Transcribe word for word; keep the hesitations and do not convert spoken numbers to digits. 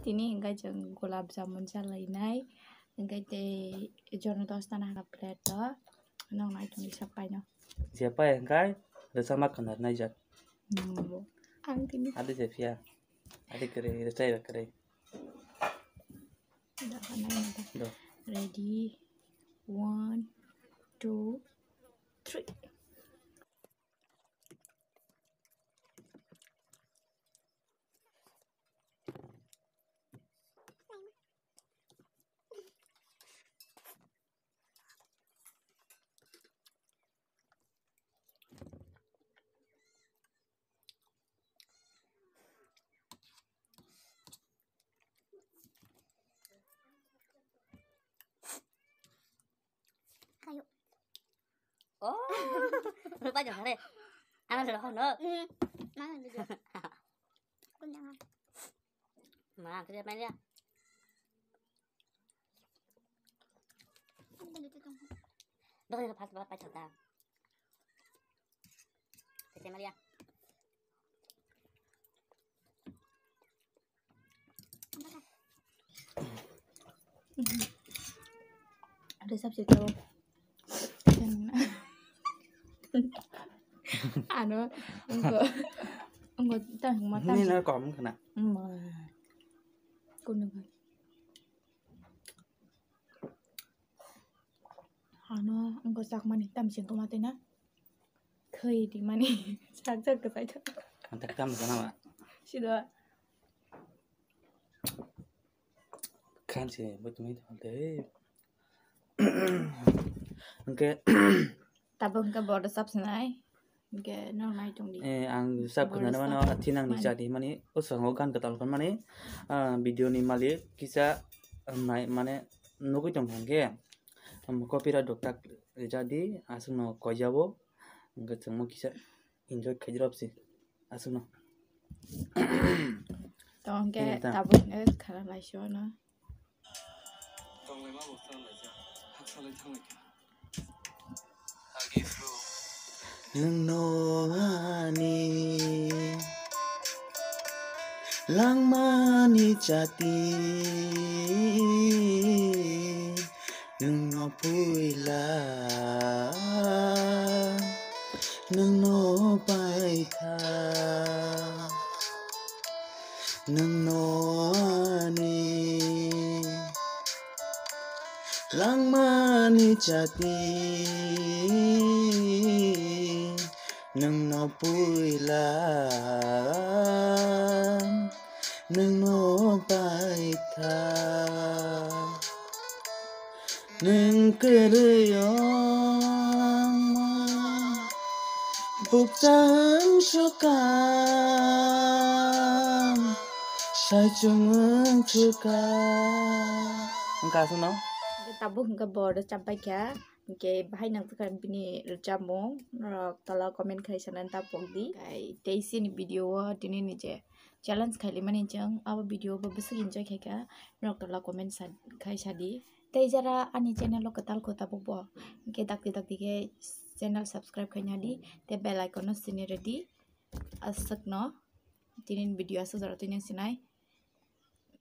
Tini hingke chwng gulab jamun chalainai. Hingke tei jono dos tana ha plate o. Nong nai tongwi sak paino. Je pai hingkai rwchapma kwnar naijak. Nungbo. Ang tini. Adi je phiya. Adi kwrwi, rwchai ba kwrwi. Da, da, da. Do. Ready. One, two, three. Kayu. Oh, lupa jangan deh. Anak sudah kono. Hmm, mana dia? Kunyang. Mana kerja main dia? Ada di situ. Dah, dah, pas, pas, pas, pas. Tete Maria. Ada sabse tau. Ano, engko, engko tang mata. Ini nak kom kena. Ma. Kuno. Ano, engko sakmani tamsing koma tena. Khwi di mani. Sak sak kwchai tho. Antak tam sana ma. Sido. Khan se bo tumi tho de. Engke. Tabuk engke bodo sap sinai. Hingke nong nai tongdi. Eh, ang sab khwnani mano, thinangni chadi mani, o swngo gan kwtal hwnmani, ah, video ni malik kisa, ah, nai, mane, nugui tong kha hwnkhe, um, copyright rok tak rijadi, aswkno koijabo, hwnkhe chwngmo kisa enjoy khaijrobsi, aswkno. Tongkhe tabuk hwnkhe khara laisio no. Nwngno ani langmani chati, nwngno puila, nwngno paikha. Nwngno ani langmani chati, nwngno puila, nwngno paikha. Nwng kwrwi wngma bukcha wng sukha, saichung wng sukha. Wngkha aswkno? Tabuk hwnkhe bo rwchapbaikha, hwnkhe bahai nangkukha bini rwchapmung, norok tola comment khai sanani ta pokdi. Tei chini video o tini ni je challenge khailaimani chwng abo video bo bwswk enjoy khaikha, norok tola comment sa-, khai sadi. Tei jara ani channel o kwtal kho tabuk bo, hwnkhe dakti dakti khe channel subscribe khaina di, tei bell icon no sini rwdi. Aswkno tini video aswk jora twi sinai.